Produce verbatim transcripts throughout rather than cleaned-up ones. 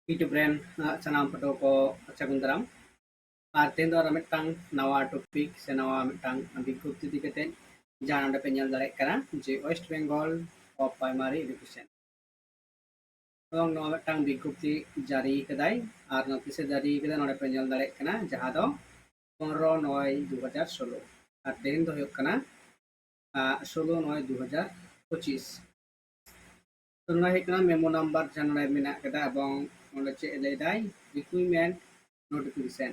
YouTube ᱨᱮᱱ ᱥᱟᱱᱟᱢ ᱯᱟᱹᱴᱷᱩᱣᱟᱹ ᱠᱚ ᱥᱟᱹᱜᱩᱱ ᱫᱟᱨᱟᱢ᱾ ᱟᱨ ᱛᱮᱦᱮᱧ ᱫᱚ ᱟᱨ ᱢᱤᱫᱴᱟᱝ ᱱᱟᱣᱟ ᱴᱚᱯᱤᱠ ᱥᱮ ᱱᱟᱣᱟ ᱢᱤᱫᱴᱟᱝ ᱵᱤᱜᱽᱜᱚᱯᱛᱤ ᱤᱫᱤ ᱠᱟᱛᱮ, ᱡᱟᱦᱟᱸ ᱱᱚᱰᱮ ᱯᱮ ᱧᱮᱞ ᱫᱟᱲᱮᱭᱟᱜ ᱠᱟᱱᱟ ᱡᱮ West Bengal of Primary Education, ᱮᱵᱚᱝ ᱱᱚᱣᱟ ᱢᱤᱫᱴᱟᱝ ᱵᱤᱜᱽᱜᱚᱯᱛᱤ ᱡᱟᱹᱨᱤ ᱠᱟᱫᱟᱭ᱾ ᱟᱨ ᱱᱚᱣᱟ ᱛᱤᱥᱮ ᱡᱟᱹᱨᱤ ᱠᱟᱫᱟ, ᱱᱚᱰᱮ ᱯᱮ ᱧᱮᱞ ᱫᱟᱲᱮᱭᱟᱜ ᱠᱟᱱᱟ, ᱡᱟᱦᱟᱸ ᱫᱚ ᱯᱚᱱᱨᱚ ᱱᱚᱭ ᱫᱩ ᱦᱟᱡᱟᱨ ᱥᱳᱞᱳ᱾ ᱟᱨ ᱛᱮᱦᱮᱧ ᱫᱚ ᱦᱩᱭᱩᱜ ᱠᱟᱱᱟ ᱥᱳᱞᱳ ᱱᱚᱭ ᱫᱩ ᱦᱟᱡᱟᱨ ᱯᱚᱸᱪᱤᱥ᱾ ᱛᱚ ᱱᱚᱣᱟ ᱦᱩᱭᱩᱜ ᱠᱟᱱᱟ ᱢᱮᱢᱳ ᱱᱟᱢᱵᱟᱨ ᱡᱟᱦᱟᱸ ᱱᱚᱰᱮ ᱢᱮᱱᱟᱜ ᱠᱟᱫᱟ, ᱮᱵᱚᱝ ᱱᱚᱰᱮ ᱪᱮᱫ ᱮ ᱞᱟᱹᱭᱫᱟᱭ, ᱨᱤᱠᱨᱩᱴᱢᱮᱱᱴ ᱱᱳᱴᱤᱯᱷᱤᱠᱮᱥᱚᱱ,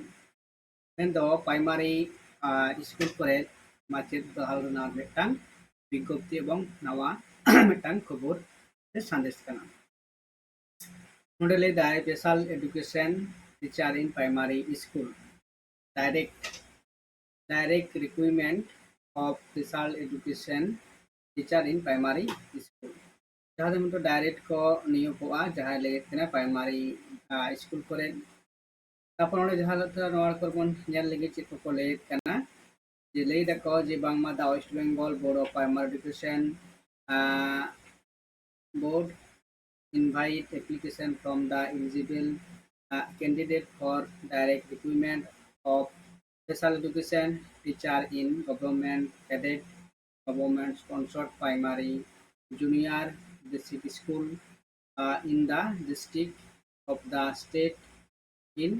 ᱢᱮᱱᱫᱚ ᱯᱨᱟᱭᱢᱟᱨᱤ ᱥᱠᱩᱞ ᱠᱚᱨᱮ ᱢᱟᱪᱮᱫ ᱵᱟᱦᱟᱞ ᱨᱮᱱᱟᱜ ᱢᱤᱫᱴᱟᱝ ᱵᱤᱜᱽᱜᱚᱯᱛᱤ ᱮᱵᱚᱝ ᱱᱟᱣᱟ ᱢᱤᱫᱴᱟᱝ ᱠᱷᱚᱵᱚᱨ ᱥᱮ ᱥᱟᱸᱫᱮᱥ ᱠᱟᱱᱟ᱾ ᱱᱚᱰᱮ ᱞᱟᱹᱭᱫᱟᱭ special education teacher in primary school, direct direct recruitment of special education teacher in primary school, ᱡᱟᱦᱟᱸ ᱫᱚ ᱢᱮᱱᱫᱚ ᱰᱟᱭᱨᱮᱠᱴ ᱠᱚ ᱱᱤᱭᱳᱜᱚᱜᱼᱟ, ᱡᱟᱦᱟᱸᱭ ᱞᱟᱹᱭᱮᱫ ᱠᱟᱱᱟ ᱯᱨᱟᱭᱢᱟᱨᱤ ᱥᱠᱩᱞ ᱠᱚᱨᱮ᱾ ᱛᱟᱨᱯᱚᱨ ᱚᱸᱰᱮ ᱡᱟᱦᱟᱸ ᱞᱮᱠᱟ ᱱᱚᱣᱟ ᱠᱚᱨᱮ ᱵᱚᱱ ᱧᱮᱞ ᱞᱮᱜᱮ ᱪᱮᱫ ᱠᱚᱠᱚ ᱞᱟᱹᱭᱮᱫ ᱠᱟᱱᱟ, ᱡᱮ ᱞᱟᱹᱭ ᱫᱟᱠᱚ ᱡᱮ ᱵᱟᱝᱢᱟ the West Bengal Board of Primary Education Board invite application from the eligible candidate for direct recruitment of special education teacher in government aided, government sponsored primary, junior, basic school in the district of the state in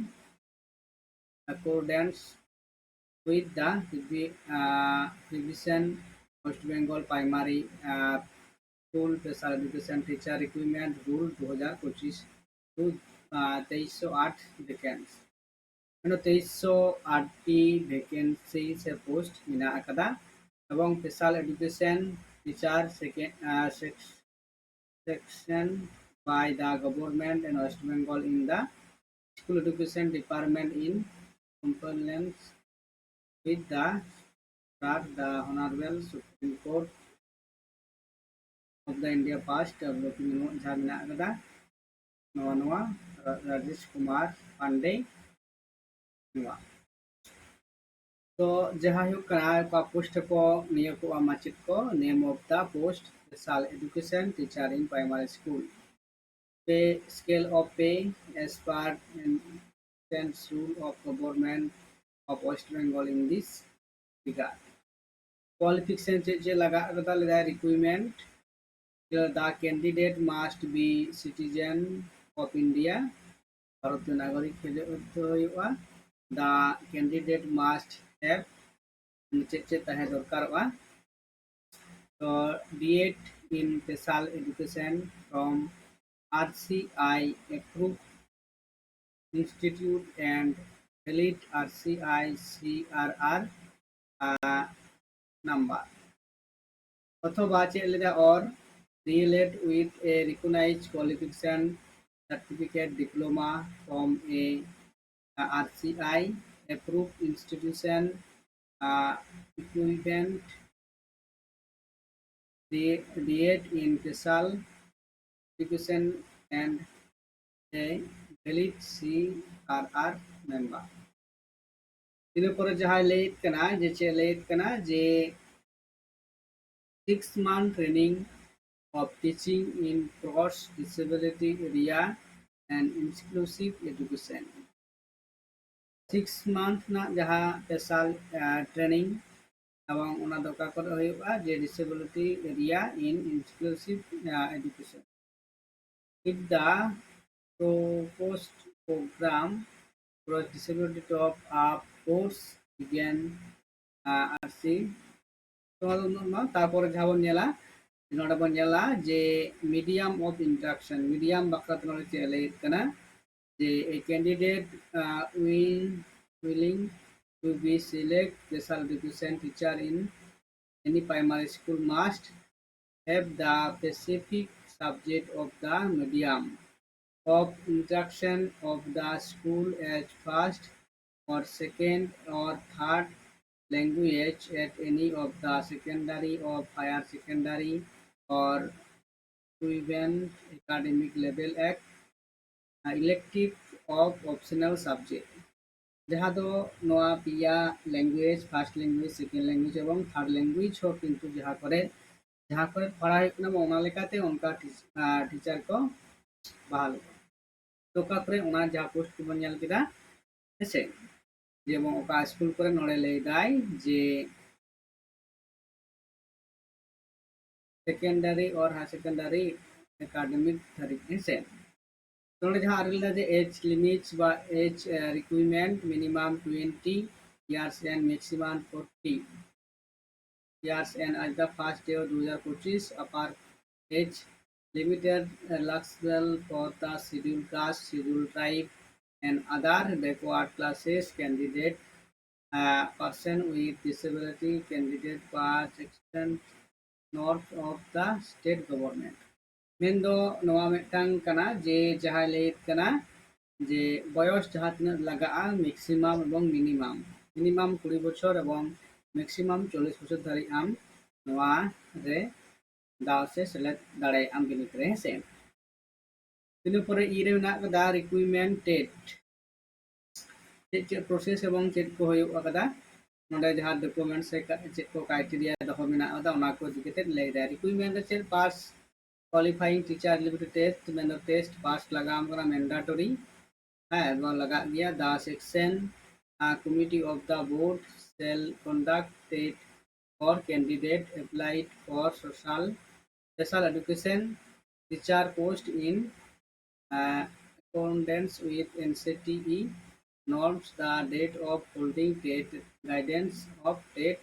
accordance with the revi- uh, revision West Bengal Primary uh, School Special Education Teacher Recruitment Rule দু হাজার পঁচিশ to uh, তেইশশো আট vacancy. মানে তেইশশো আটটি vacancy সে post ᱢᱮᱱᱟᱜ ᱟᱠᱟᱫᱟ, ᱮᱵᱚᱝ special education teacher second uh, section by the government in West Bengal in the school education department in compliance with the that the Honorable Supreme Court of the India passed developing note ᱡᱟᱦᱟᱸ ᱢᱮᱱᱟᱜ ᱟᱠᱟᱫᱟ ᱱᱚᱣᱟ ᱱᱚᱣᱟ ᱨᱟᱡᱮᱥ ᱠᱩᱢᱟᱨ ᱯᱟᱱᱰᱮ ᱱᱚᱣᱟ᱾ ᱛᱚ ᱡᱟᱦᱟᱸ ᱦᱩᱭᱩᱜ ᱠᱟᱱᱟ ᱚᱠᱟ ᱯᱳᱥᱴ ᱠᱚ ᱱᱤᱭᱳᱜᱚᱜᱼᱟ ᱢᱟᱪᱮᱫ ᱠᱚ, name of the post special education teacher in primary school. pay scale of pay as per and rule of government of West Bengal in this regard. Qualification ᱪᱮᱫ ᱪᱮᱫ ᱞᱟᱜᱟᱜ ᱠᱟᱫᱟ ᱞᱟᱹᱭᱫᱟᱭ, requirement, the candidate must be citizen of India, ᱵᱷᱟᱨᱚᱛᱤᱭᱚ ᱱᱟᱜᱚᱨᱤᱠ ᱦᱩᱭᱩᱜᱼᱟ᱾ The candidate must have, ᱪᱮᱫ ᱪᱮᱫ ᱛᱟᱦᱮᱸ ᱫᱚᱨᱠᱟᱨᱚᱜᱼᱟ? ᱛᱚ, D.Ed in special education from R C I approved institute and valid R C I C R R number. অথবা ᱪᱮᱫ ᱞᱮᱫᱟ, or D.El.Ed with a recognized qualification certificate, diploma from a R C I approved institution, uh, equivalent D.Ed in special education and a valid C R R member. ᱤᱱᱟᱹ ᱯᱚᱨᱮ ᱡᱟᱦᱟᱸᱭ ᱞᱟᱹᱭᱮᱫ ᱠᱟᱱᱟ, ᱡᱮ ᱪᱮᱫ ᱞᱟᱹᱭᱮᱫ ᱠᱟᱱᱟ, ᱡᱮ six month training of teaching in cross disability area and inclusive education. Six month ᱨᱮᱱᱟᱜ ᱡᱟᱦᱟᱸ special training, ᱮᱵᱚᱝ ᱚᱱᱟ ᱫᱚ ᱚᱠᱟ ᱠᱚᱨᱮ ᱦᱩᱭᱩᱜᱼᱟ? ᱡᱮ disability area in inclusive education. If the proposed program cross disability top up course begin, uh, R C, ᱛᱟᱨᱯᱚᱨᱮ ᱡᱟᱦᱟᱸ ᱵᱚᱱ ᱧᱮᱞᱟ, ᱱᱚᱰᱮ ᱵᱚᱱ ᱧᱮᱞᱟ ᱡᱮ medium of instruction, medium ᱵᱟᱠᱷᱨᱟ ᱛᱮ ᱱᱚᱰᱮ ᱪᱮᱫ ᱞᱟᱹᱭᱮᱫ ᱠᱟᱱᱟ, ᱡᱮ a candidate, uh, will, willing to be select special education teacher in any primary school must have the specific subject of the medium of instruction of the school as first or second or third language at any of the secondary or higher secondary or equivalent academic level at elective of optional subject, ᱡᱟᱦᱟᱸ ᱫᱚ ᱱᱚᱣᱟ ᱯᱮᱭᱟ language, first language, second language ᱮᱵᱚᱝ third language ᱦᱚᱸ ᱠᱤᱱᱛᱩ ᱡᱟᱦᱟᱸ ᱠᱚᱨᱮ, ᱡᱟᱦᱟᱸ ᱠᱚᱨᱮ ᱯᱟᱲᱦᱟᱣ ᱦᱩᱭᱩᱜ ᱠᱟᱱᱟ, ᱚᱱᱟ ᱞᱮᱠᱟᱛᱮ ᱚᱱᱠᱟ ᱴᱤᱪ-, ᱟᱨ teacher ᱠᱚ ᱵᱟᱦᱟᱞᱚᱜᱼᱟ᱾ ᱛᱚ ᱚᱠᱟ ᱠᱚᱨᱮ ᱚᱱᱟ ᱡᱟᱦᱟᱸ ᱯᱳᱥᱴ ᱠᱚᱵᱚᱱ ᱧᱮᱞ ᱠᱮᱫᱟ, ᱦᱮᱸᱥᱮ, ᱡᱮᱢᱚᱱ ᱚᱠᱟ ᱥᱠᱩᱞ ᱠᱚᱨᱮ ᱱᱚᱰᱮ ᱞᱟᱹᱭ ᱫᱟᱭ ᱡᱮ secondary or higher secondary academic ᱫᱷᱟᱹᱨᱤᱡ, ᱦᱮᱸᱥᱮ᱾ ᱱᱚᱰᱮ ᱡᱟᱦᱟᱸ ᱟᱨ ᱞᱟᱹᱭ ᱫᱟ ᱡᱮ age limits ᱵᱟ age requirement, minimum twenty years and maximum forty years and as the first day of two thousand twenty-four, upper age limited eligible for the scheduled caste, scheduled tribe and other backward classes candidate, uh, person with disability candidate pass extent norms of the state government. ᱢᱮᱱᱫᱚ ᱱᱚᱣᱟ ᱢᱤᱫᱴᱟᱝ ᱠᱟᱱᱟ ᱡᱮ ᱡᱟᱦᱟᱸᱭ ᱞᱟᱹᱭᱮᱫ ᱠᱟᱱᱟ ᱡᱮ ᱵᱚᱭᱚᱥ ᱡᱟᱦᱟᱸ ᱛᱤᱱᱟᱹᱜ ᱞᱟᱜᱟᱜᱼᱟ ᱢᱮᱠᱥᱤᱢᱟᱢ ᱮᱵᱚᱝ ᱢᱤᱱᱤᱢᱟᱢ, ᱢᱤᱱᱤᱢᱟᱢ ᱠᱩᱲᱤ ᱵᱚᱪᱷᱚᱨ ᱮᱵᱚᱝ ᱢᱮᱠᱥᱤᱢᱟᱢ ᱪᱚᱞᱞᱤᱥ ᱵᱚᱪᱷᱚᱨ ᱫᱷᱟᱹᱨᱤᱡ ᱟᱢ ᱱᱚᱣᱟ ᱨᱮ ᱫᱟᱣ ᱥᱮ ᱥᱮᱞᱮᱫ ᱫᱟᱲᱮᱭᱟᱜ ᱟᱢ ᱵᱤᱱᱤᱰ ᱨᱮ, ᱦᱮᱸᱥᱮ᱾ ᱤᱱᱟᱹ ᱯᱚᱨᱮ ᱤ ᱨᱮ ᱢᱮᱱᱟᱜ ᱟᱠᱟᱫᱟ requirement ᱴᱮᱴ, ᱪᱮᱫ ᱪᱮᱫ ᱯᱨᱚᱥᱮᱥ ᱮᱵᱚᱝ ᱪᱮᱫ ᱠᱚ ᱦᱩᱭᱩᱜ ᱟᱠᱟᱫᱟ, ᱱᱚᱰᱮ ᱡᱟᱦᱟᱸ ᱰᱚᱠᱩᱢᱮᱱᱴᱥ ᱥᱮ ᱪᱮᱫ ᱠᱚ ᱠᱨᱟᱭᱴᱮᱨᱤᱭᱟ ᱫᱚᱦᱚ ᱢᱮᱱᱟᱜ ᱟᱠᱟᱫᱟ ᱚᱱᱟ ᱠᱚ ᱤᱫᱤ ᱠᱟᱛᱮ ᱞᱟᱹᱭ ᱫᱟᱭ᱾ ᱨᱤᱠᱩᱭᱟᱨᱢᱮᱱᱴ ᱨᱮ ᱪᱮᱫ ᱯᱟᱥ ᱠᱳᱣᱟᱞᱤᱯᱷᱟᱭᱤᱝ ᱴᱤᱪᱟᱨ ᱮᱞᱤᱡᱤᱵᱤᱞᱤᱴᱤ ᱴᱮᱥᱴ, ᱢᱮᱱᱫᱚ ᱴᱮᱥᱴ ᱯᱟᱥ ᱞᱟᱜᱟᱣ ᱟᱢ ᱠᱟᱱᱟ, ᱢᱮᱱᱰᱟᱴᱚᱨᱤ, ᱦᱮᱸ, ᱮᱵᱚᱝ ᱞᱟᱜᱟᱜ ᱜᱮᱭᱟ᱾ The section, uh, committee of the board shall conduct TET for candidate applied for social, special education teacher post in, uh, accordance with N C T E norms. The date of holding TET, guidance of TET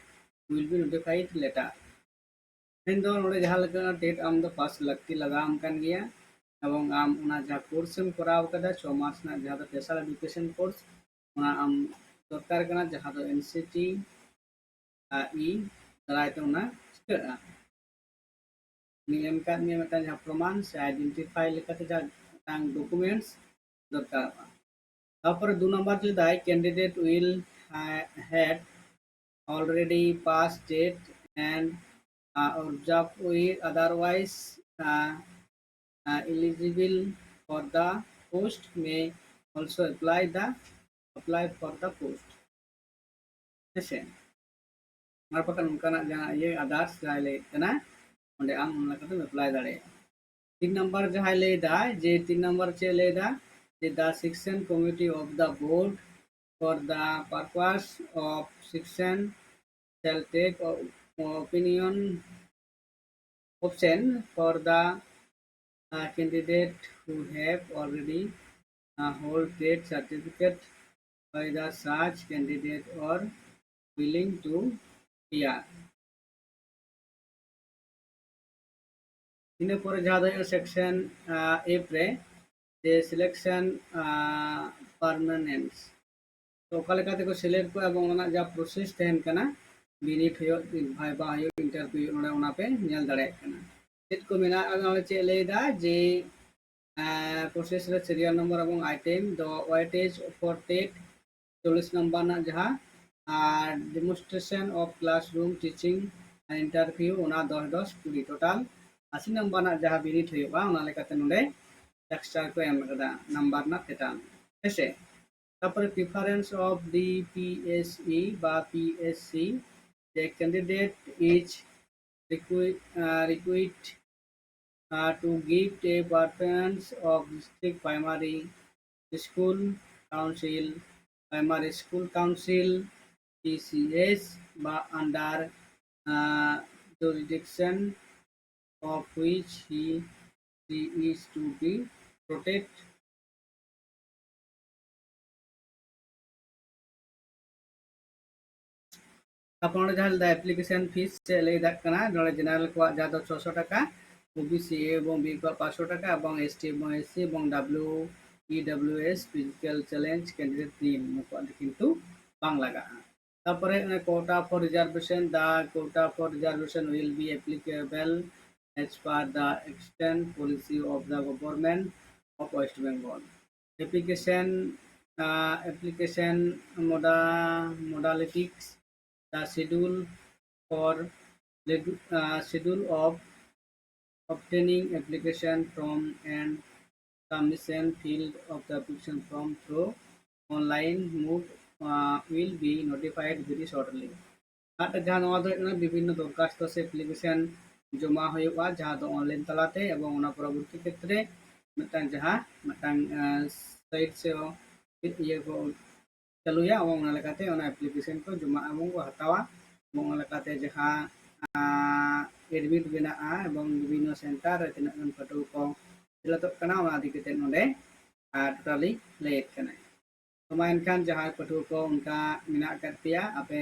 will be notified later. ᱢᱮᱱᱫᱚ ᱱᱚᱰᱮ ᱡᱟᱦᱟᱸ ᱞᱮᱠᱟ TET ᱟᱢ ᱫᱚ ᱯᱟᱥ ᱞᱟᱹᱠᱛᱤ ᱞᱟᱜᱟᱣ ᱟᱢ ᱠᱟᱱ ᱜᱮᱭᱟ, ᱮᱵᱚᱝ ᱟᱢ ᱚᱱᱟ ᱡᱟᱦᱟᱸ ᱠᱳᱨᱥ ᱮᱢ ᱠᱚᱨᱟᱣ ᱠᱟᱫᱟ ᱪᱷᱚ ᱢᱟᱥ ᱨᱮᱱᱟᱜ, ᱡᱟᱦᱟᱸ ᱫᱚ special education course, ᱚᱱᱟ ᱟᱢ ᱫᱚᱨᱠᱟᱨ ᱠᱟᱱᱟ, ᱡᱟᱦᱟᱸ ᱫᱚ N C T E ᱫᱟᱨᱟᱭ ᱛᱮ ᱚᱱᱟ ᱪᱤᱠᱟᱹᱜᱼᱟ᱾ ᱩᱱᱤ ᱮᱢ ᱠᱟᱫ ᱢᱮᱭᱟ ᱢᱤᱫᱴᱟᱝ ᱡᱟᱦᱟᱸ ᱯᱨᱚᱢᱟᱱ ᱥᱮ ᱟᱭᱰᱮᱱᱴᱤᱯᱷᱟᱭ ᱞᱮᱠᱟᱛᱮ ᱡᱟᱦᱟᱸ ᱢᱤᱫᱴᱟᱝ ᱰᱚᱠᱩᱢᱮᱱᱴᱥ ᱫᱚᱨᱠᱟᱨᱚᱜᱼᱟ᱾ ᱛᱟᱨᱯᱚᱨᱮ ᱫᱩ ᱱᱟᱢᱵᱟᱨ ᱞᱟᱹᱭ ᱫᱟᱭ, candidate will, uh, had already passed TET and, uh, observed with otherwise, uh, uh, eligible for the post may also apply the, apply for the post. ᱦᱮᱸᱥᱮ, ᱟᱨ ᱵᱟᱠᱷᱟᱱ ᱚᱱᱠᱟᱱᱟᱜ ᱡᱟᱦᱟᱸ ᱤᱭᱟᱹ others ᱡᱟᱦᱟᱸᱭ ᱞᱟᱹᱭᱮᱫ ᱠᱟᱱᱟ, ᱚᱸᱰᱮ ᱟᱢ ᱚᱱᱟ ᱞᱮᱠᱟᱛᱮᱢ ᱮᱯᱞᱟᱭ ᱫᱟᱲᱮᱭᱟᱜᱼᱟ᱾ ᱛᱤᱱ ᱱᱟᱢᱵᱟᱨ ᱡᱟᱦᱟᱸᱭ ᱞᱟᱹᱭ ᱮᱫᱟ, ᱡᱮ ᱛᱤᱱ ᱱᱟᱢᱵᱟᱨ ᱪᱮᱫ ᱞᱟᱹᱭ ᱮᱫᱟ, ᱡᱮ the selection committee of the board for the purpose of selection shall take o- opinion option for the uh, candidate who have already uh, hold trade certificate by the such candidate or willing to hear. ᱤᱱᱟᱹ ᱯᱚᱨᱮ ᱡᱟᱦᱟᱸ ᱫᱚ ᱦᱩᱭᱩᱜᱼᱟ section F ᱨᱮ, ᱡᱮ selection permanence, ᱛᱚ ᱚᱠᱟ ᱞᱮᱠᱟ ᱛᱮᱠᱚ select ᱠᱚᱣᱟ ᱮᱵᱚᱝ ᱚᱱᱟ ᱨᱮᱱᱟᱜ ᱡᱟᱦᱟᱸ process ᱛᱟᱦᱮᱱ ᱠᱟᱱᱟ, ᱵᱤᱱᱤᱰ ᱦᱩᱭᱩᱜ, viva ᱦᱩᱭᱩᱜ, interview ᱦᱩᱭᱩᱜ, ᱱᱚᱰᱮ ᱚᱱᱟ ᱯᱮ ᱧᱮᱞ ᱫᱟᱲᱮᱭᱟᱜ ᱠᱟᱱᱟ᱾ ᱪᱮᱫ ᱠᱚ ᱢᱮᱱᱟᱜᱼᱟ, ᱱᱚᱰᱮ ᱪᱮᱫ ᱞᱟᱹᱭ ᱮᱫᱟ ᱡᱮ process ᱨᱮ serial number ᱮᱵᱚᱝ item, the weightage for TET ᱪᱚᱞᱞᱤᱥ ᱱᱟᱢᱵᱟᱨ ᱨᱮᱱᱟᱜ ᱡᱟᱦᱟᱸ, ᱟᱨ demonstration of classroom teaching and interview, ᱚᱱᱟ ᱫᱚᱥ ᱫᱚᱥ ᱠᱩᱲᱤ, total ᱟᱥᱤ ᱱᱟᱢᱵᱟᱨ ᱨᱮᱱᱟᱜ ᱡᱟᱦᱟᱸ ᱵᱤᱱᱤᱰ ᱦᱩᱭᱩᱜᱼᱟ, ᱚᱱᱟ ᱞᱮᱠᱟᱛᱮ ᱱᱚᱰᱮ structure ᱠᱚ ᱮᱢ ᱟᱠᱟᱫᱟ ᱱᱟᱢᱵᱟᱨ ᱨᱮᱱᱟᱜ pattern, ᱦᱮᱸᱥᱮ᱾ ᱛᱟᱨᱯᱚᱨᱮ preference of the PSE ᱵᱟ PSC, the candidate is requi- uh, required uh, to give a preference of district primary school council, primary school council, PCS, বা under uh, jurisdiction of which he she is to be protect. ᱛᱟᱨᱯᱚᱨ ᱱᱚᱰᱮ ᱡᱟᱦᱟᱸ ᱞᱟᱹᱭᱫᱟ application fees ᱪᱮᱫ ᱞᱟᱹᱭ ᱫᱟᱜ ᱠᱟᱱᱟ, ᱱᱚᱰᱮ general ᱠᱚᱣᱟᱜ ᱡᱟᱦᱟᱸ ᱫᱚ ᱪᱷᱚᱥᱚ ᱴᱟᱠᱟ, OBC A ᱮᱵᱚᱝ B ᱠᱚᱣᱟᱜ ᱯᱟᱸᱪᱥᱚ ᱴᱟᱠᱟ ᱮᱵᱚᱝ ST ᱮᱵᱚᱝ SC ᱮᱵᱚᱝ WEWS physical challenge candidate ᱱᱤᱭᱮ ᱱᱩᱠᱩᱣᱟᱜ ᱫᱚ ᱠᱤᱱᱛᱩ ᱵᱟᱝ ᱞᱟᱜᱟᱜᱼᱟ᱾ ᱛᱟᱨᱯᱚᱨᱮ quota for reservation, the quota for reservation will be applicable as per the extent policy of the government of West Bengal. Application, uh, application moda- modalities, the schedule for uh, schedule of obtaining application from and submission field of the application form through online mode uh, will be notified very shortly. ᱟᱨ ᱡᱟᱦᱟᱸ ᱱᱚᱣᱟ ᱫᱚ ᱦᱩᱭᱩᱜ ᱠᱟᱱᱟ ᱵᱤᱵᱷᱤᱱᱱᱚ ᱫᱚᱨᱠᱷᱟᱥᱛᱚ ᱥᱮ application ᱡᱚᱢᱟ ᱦᱩᱭᱩᱜᱼᱟ, ᱡᱟᱦᱟᱸ ᱫᱚ online ᱛᱟᱞᱟᱛᱮ, ᱮᱵᱚᱝ ᱚᱱᱟ ᱯᱚᱨᱚᱵᱚᱨᱛᱤ ᱠᱷᱮᱛᱨᱮ ᱢᱤᱫᱴᱟᱝ ᱡᱟᱦᱟᱸ ᱢᱤᱫᱴᱟᱝ site ᱥᱮ ᱤᱭᱟᱹ ᱠᱚ ᱪᱟᱹᱞᱩᱭᱟ, ᱮᱵᱚᱝ ᱚᱱᱟ ᱞᱮᱠᱟᱛᱮ ᱚᱱᱟ application ᱠᱚ ᱡᱚᱢᱟ ᱮᱵᱚᱝ ᱠᱚ ᱦᱟᱛᱟᱣᱟ᱾ ᱮᱵᱚᱝ ᱚᱱᱟ ᱞᱮᱠᱟᱛᱮ ᱡᱟᱦᱟᱸ admit ᱢᱮᱱᱟᱜᱼᱟ ᱮᱵᱚᱝ ᱵᱤᱵᱷᱤᱱᱱᱚ center ᱨᱮ ᱛᱤᱱᱟᱹᱜ ᱜᱟᱱ ᱯᱟᱹᱴᱷᱩᱣᱟᱹ ᱠᱚ ᱥᱮᱞᱮᱫᱚᱜ ᱠᱟᱱᱟ, ᱚᱱᱟ ᱤᱫᱤ ᱠᱟᱛᱮ ᱱᱚᱰᱮ totally ᱞᱟᱹᱭᱮᱫ ᱠᱟᱱᱟᱭ᱾ ᱛᱚ ᱢᱟ ᱮᱱᱠᱷᱟᱱ ᱡᱟᱦᱟᱸᱭ ᱯᱟᱹᱴᱷᱩᱣᱟᱹ ᱠᱚ ᱚᱱᱠᱟ ᱢᱮᱱᱟᱜ ᱟᱠᱟᱫ ᱯᱮᱭᱟ, ᱟᱯᱮ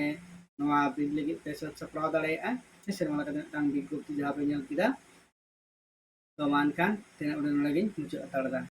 ᱱᱚᱣᱟ bid ᱞᱟᱹᱜᱤᱫ ᱯᱮ ᱥᱟᱹᱛ ᱥᱟᱯᱲᱟᱣ ᱫᱟᱲᱮᱭᱟᱜᱼᱟ᱾ ᱦᱮᱸ ᱥᱮ, ᱱᱚᱣᱟ ᱞᱮᱠᱟᱛᱮ ᱢᱤᱫᱴᱟᱝ ᱵᱤᱜᱽᱜᱚᱯᱛᱤ ᱡᱟᱦᱟᱸ ᱯᱮ ᱧᱮᱞ ᱠᱮᱫᱟ᱾ ᱛᱚ ᱢᱟ ᱮᱱᱠᱷᱟᱱ ᱛᱮᱦᱮᱧ ᱱᱚᱰᱮ ᱜᱤᱧ ᱢᱩᱪᱟᱹᱫ ᱦᱟᱛᱟᱲ ᱮᱫᱟ᱾